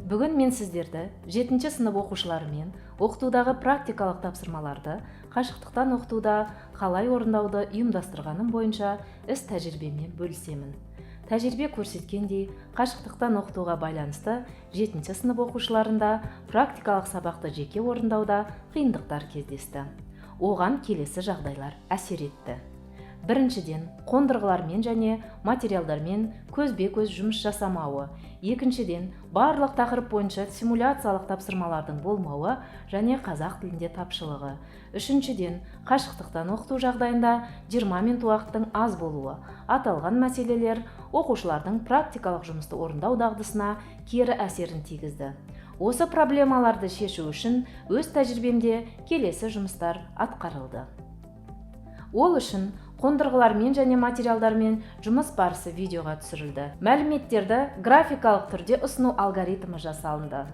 Бүгін мен сіздерді 7 сынып оқушыларымен оқытудағы практикалық тапсырмаларды қашықтықтан оқытуда қалай орындауды ұйымдастырғаным бойынша іс тәжірибеммен бөлісемін. Тәжірибе көрсеткендей, қашықтықтан оқытуға байланысты 7 сынып оқушыларында практикалық сабақты жеке орындауда қиындықтар кездесті. Оған келесі жағдайлар әсер етті. Біріншіден, қондырғылармен және материалдармен көзбе-көз жұмыс жасамауы. Екіншіден, барлық тақырып бойынша симуляциялық тапсырмалардың болмауы және қазақ тілінде тапшылығы. Үшіншіден, қашықтықтан оқыту жағдайында 20 минут уақыттың аз болуы. Аталған мәселелер оқушылардың практикалық жұмысты орындау дағдысына кері әсерін тигізді. Осы проблемаларды шешу үшін өз тәжірибемде келесі жұмыстар атқарылды. Ол үшін қондырғылармен және материалдармен жұмыс барысы видеоға түсірілді. Мәліметтерді графикалық түрде ұсыну алгоритмі жасалынды.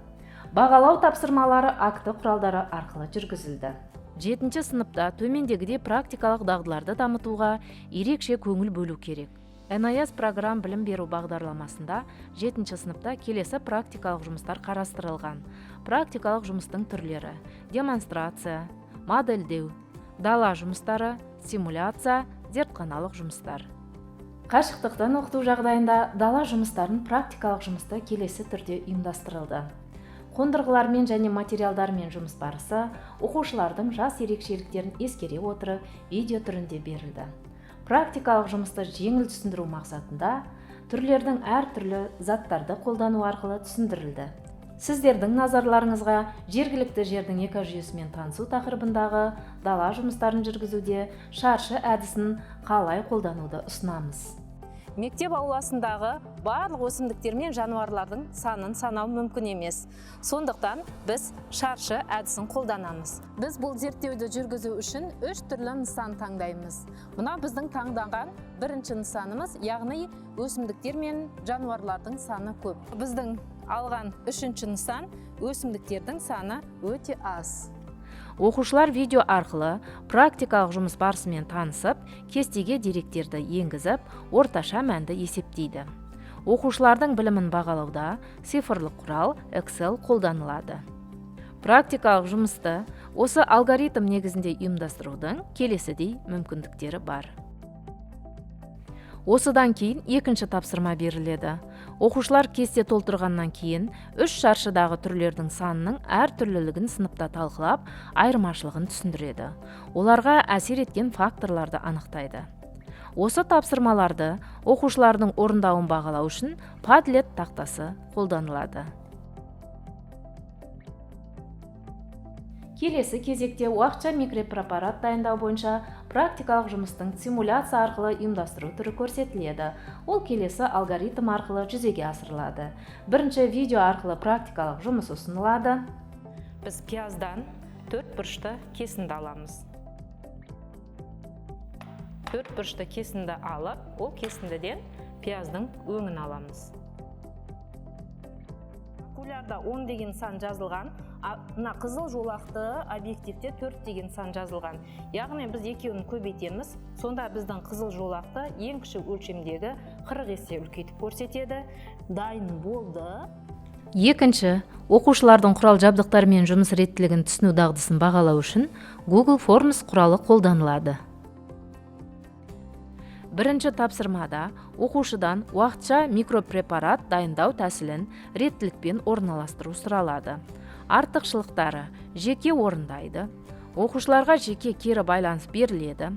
Бағалау тапсырмалары акті құралдары арқылы жүргізілді. 7 сыныпта төмендегідей практикалық дағдыларды дамытуға ерекше көңіл бөлу керек. НАС программ білім беру бағдарламасында 7 сыныпта келесі практикалық жұмыстар қарастырылған. Практикалық жұмыстың түрлері: демонстрация, модельдеу, дала жұмыстары, симуляция, зертханалық жұмыстар. Қашықтықтан оқыту жағдайында дала жұмыстарын практикалық жұмысты келесі түрде ұйымдастырылды. Қондырғылармен және материалдармен жұмыс барысы оқушылардың жас ерекшеліктерін ескере отырып видео түрінде берілді. Практикалық жұмысты жеңіл түсіндіру мақсатында түрлердің әртүрлі заттарды қолдану арқылы түсіндірілді. Сіздердің назарларыңызға жергілікті жердің экожүйесімен танысу тақырыбындағы дала жұмыстарын жүргізуде шаршы әдісін қалай қолдануды ұсынамыз. Мектеп ауласындағы барлық өсімдіктер мен жануарлардың санын санау мүмкін емес. Сондықтан біз шаршы әдісін қолданамыз. Біз бұл зерттеуді жүргізу үшін үш түрлі нысан таңдаймыз. Мына біздің таңдаған бірінші нысанымыз, яғни өсімдіктер мен жануарлардың саны көп. Біздің алған үшінші нысан, өсімдіктердің саны өте аз. Оқушылар видео арқылы практикалық жұмыс барысымен танысып, кестеге деректерді енгізіп, орташа мәнді есептейді. Оқушылардың білімін бағалауда цифрлық құрал Excel қолданылады. Практикалық жұмысты осы алгоритм негізінде ұйымдастырудың келесідей мүмкіндіктері бар. Осыдан кейін екінші тапсырма беріледі. Оқушылар кесте толтырғаннан кейін үш шаршыдағы түрлердің санының әртүрлілігін сыныпта талқылап, айырмашылығын түсіндіреді. Оларға әсер еткен факторларды анықтайды. Осы тапсырмаларды оқушылардың орындауын бағалау үшін Padlet тақтасы қолданылады. Келесі кезекте уақытша микропрепарат дайындау бойынша практикалық жұмыстың симуляция арқылы ұйымдастыру түрі көрсетіледі. Ол келесі алгоритм арқылы жүзеге асырылады. Бірінші видео арқылы практикалық жұмыс ұсынылады. Біз пияздан төрт бұрышты кесінді аламыз. Төрт бұрышты кесінді алып, ол кесіндіден пияздың өңін аламыз. Окулярда 10 деген сан жазылған, мына қызыл жолақты объективте 4 деген сан жазылған. Яғни біз екеуін көбейтеміз, сонда біздің қызыл жолақты ең кіші өлшемдегі 40 есе үлкейтіп көрсетеді. Дайын болды. Екінші, оқушылардың құрал жабдықтармен жұмыс реттілігін түсіну дағдысын бағалау үшін Google Forms құралы қолданылады. Бірінші тапсырмада оқушыдан уақытша микропрепарат дайындау тәсілін реттілікпен орналастыру сұралады. Артықшылықтары: жеке орындайды, оқушыларға жеке кері байланыс беріледі,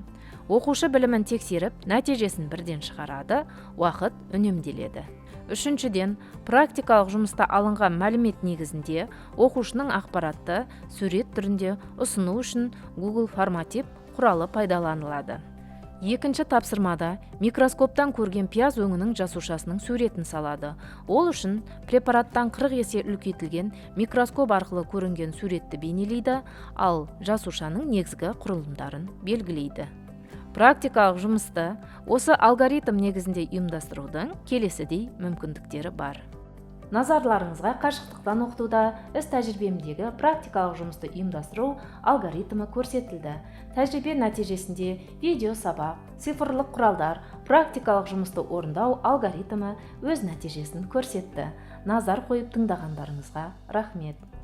оқушы білімін тексеріп, нәтижесін бірден шығарады, уақыт үнемделеді. Үшіншіден, практикалық жұмыста алынған мәлімет негізінде оқушының ақпаратты сурет түрінде ұсыну үшін Google Форматип құралы пайдаланылады. Екінші тапсырмада микроскоптан көрген пияз өңінің жасушасының суретін салады. Ол үшін препараттан 40 есе үлкейтілген микроскоп арқылы көрінген суретті бейнелейді, ал жасушаның негізгі құрылымдарын белгілейді. Практикалық жұмысты осы алгоритм негізінде ұйымдастырудың келесідей мүмкіндіктері бар. Назарларыңызға қашықтықтан оқытуда іс тәжірибемдегі практикалық жұмысты ұйымдастыру алгоритмі көрсетілді. Тәжірибе нәтижесінде видео сабақ, цифрлық құралдар, практикалық жұмысты орындау алгоритмі өз нәтижесін көрсетті. Назар қойып тыңдағандарыңызға рахмет.